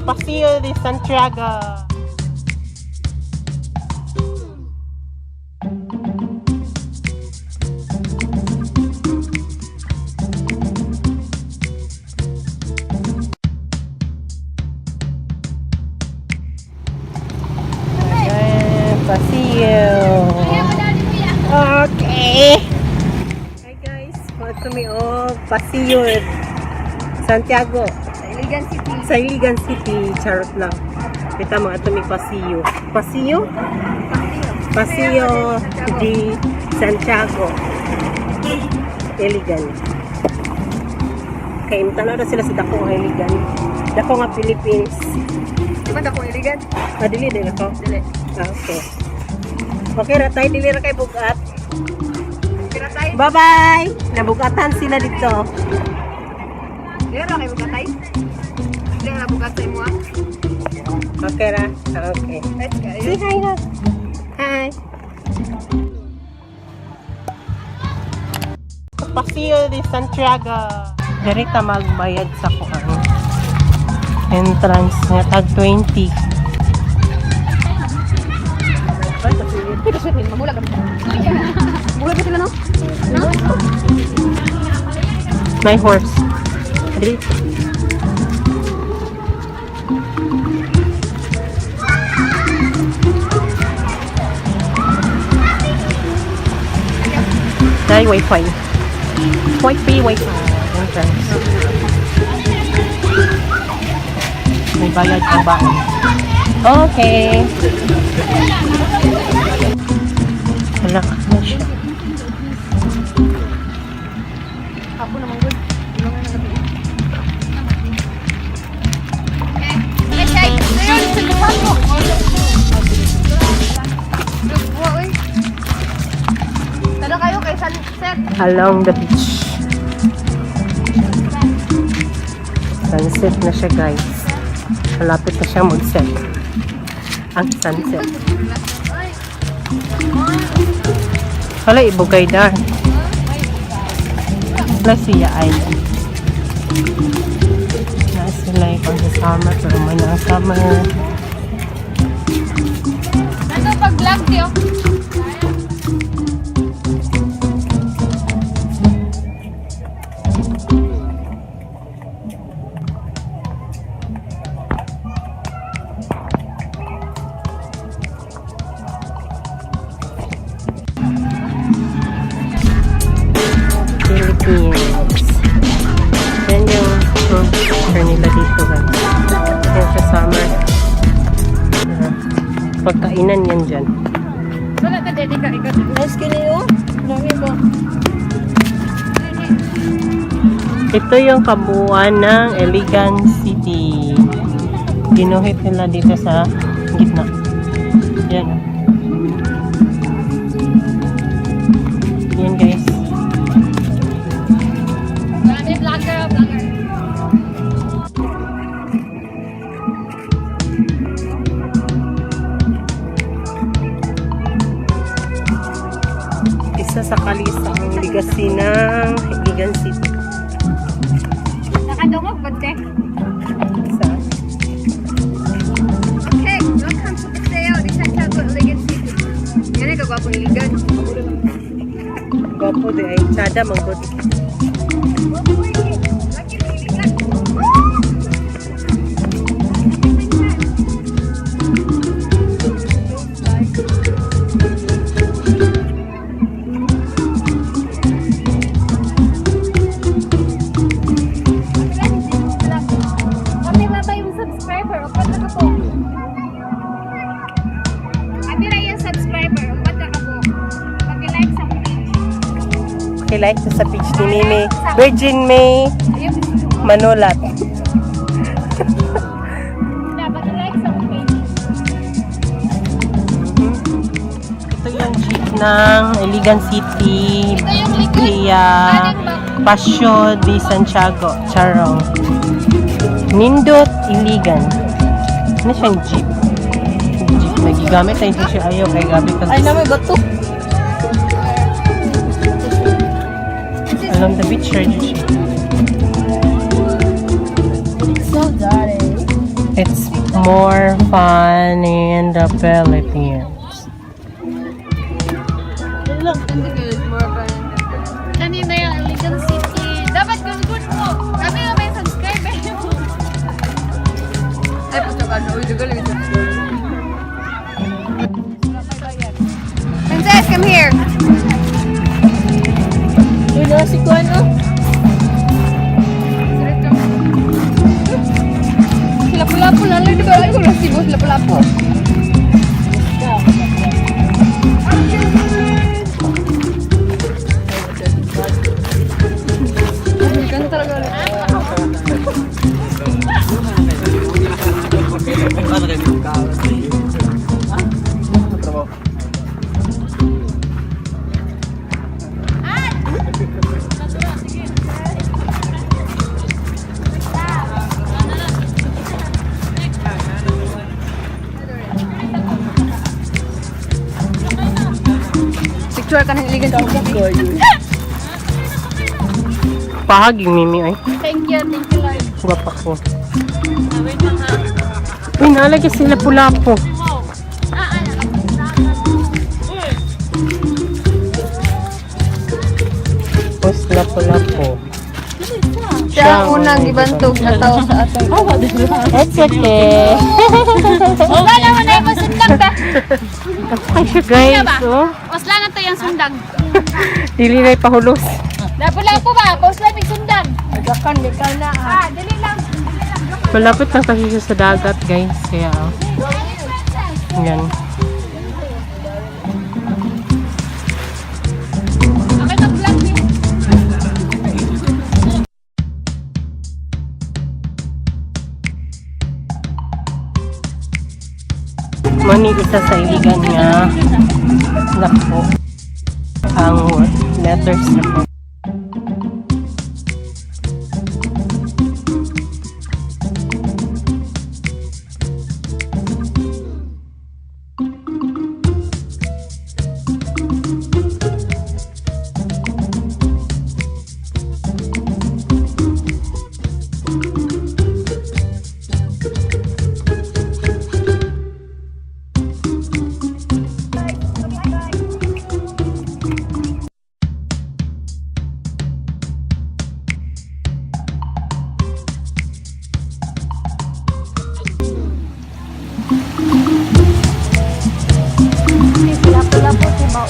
Paseo de Santiago. Ayan, Paseo. Okay. Hi guys, mo mi og Paseo Santiago. Sa Iligan City. Sa Iligan City, charot lang. Kita mga ito may Paseo. Paseo? Paseo de Santiago. Iligan. Kay tanaw na sila sa dako nga Iligan. Dako nga Philippines. Di ba dako Iligan? Ah, dili din ako. Dili. Ah, okay. Okay ra tayo, dili ra kay bugat. Pira tayo. Bye-bye! Nabugatan sila dito. Dili ra kay bugatay. Dili ra bugat sa imo ah. Okay ra? Ah, okay. Let's go. Say hi na. Hi. Paseo de Santiago. Diri ta magbayad sa kuan. Entrance nga tag 20. Mabulag ka. Bulag sila, no? My horse. Diri. Dahil wifi. Wifi, wifi. Entrance. May bayad ka ba? Okay. Wala ka na siya. Ako naman good. Tulungan na gabi. Tara kayo kay sunset. Along the beach. Sunset na siya, guys. Malapit na siya mag-set. Ang sunset. Wala, ibugay dar. Wala siya ay. Na sila yung pang sa summer, pero may na summer. Nasa pag-vlog diyo. Philippines. Yan yung picture nila dito, guys. Yan sa summer. Ah, pagkainan yan dyan. Wala ka dede ka ikaw. Nice kini oh. Ito yung kabuuan ng Iligan City. Ginuhit nila dito sa gitna. Yan, oh. Yan, guys. Marami vlogger, vlogger. Isa sa kalisa ang legacy ng Iligan City. Nakadungog ba te? Sa Okay, welcome to Paseo de Santiago, Iligan City. Yan ay kagwapo Iligan. Gwapo di ay tsada manggod. Lucky Iligan. Kami ba ba yung subscriber? Upat na ka po. Abi ra yung subscriber. Upat na ka po. Pag-like sa page. Okay, like sa page ni Mimi. Virgin May Ayun. Manulat. Na, pag-like sa page. Ito yung jeep ng Iligan City. Ito yung likod. Via Paseo de Santiago. Charong. Nindot, Iligan. Ano siyang jeep? Jeep. Nagigamit ay siya ayaw kay gabi ka. Ay, naman, bato. Along the beach, right? Siya. So dirty. It's more fun in the Philippines. Kanina yung Iligan City. Dapat good mo. Sabi nga may subscribe eh. Ay, puto ka. Uy, dugal lagi. Princess, come here. Uy, si Kuan, oh. Lapu-lapu na lang. Di ba? Ay, wala si boss. Lapu-lapu. Ganun talaga ulit. Picture ka ng Iligan City. Pahaging mimi ay. Thank you Lord. Guwapa ko. Wait lang ha. Uy, nalagay sila pulapo. Post lapo-lapo. Siya ang unang gibantog na tao sa atong. It's okay. Osla naman na yung sundag ba? Ay siya guys, oh. Osla na to yung sundag. Dili na ipahulos. Lapu-lapu ba? Pausla may sundag. Nagakan, ikaw na. Ah, dili lang. Dili lang. Malapit lang kasi siya sa dagat guys. Kaya, oh. Yan. Okay, mag-vlog din. Mani isa sa Iligan nga nako ang letters na po. Lapu-lapu si ba?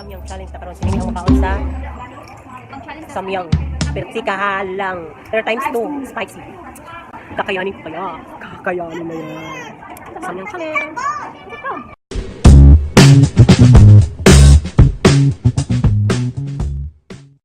Samyang challenge na karon sini ang makaon sa Samyang. Pero si kahalang. Pero times 2, spicy. Kakayanin ko kaya. Kakayanin na yan. Samyang challenge.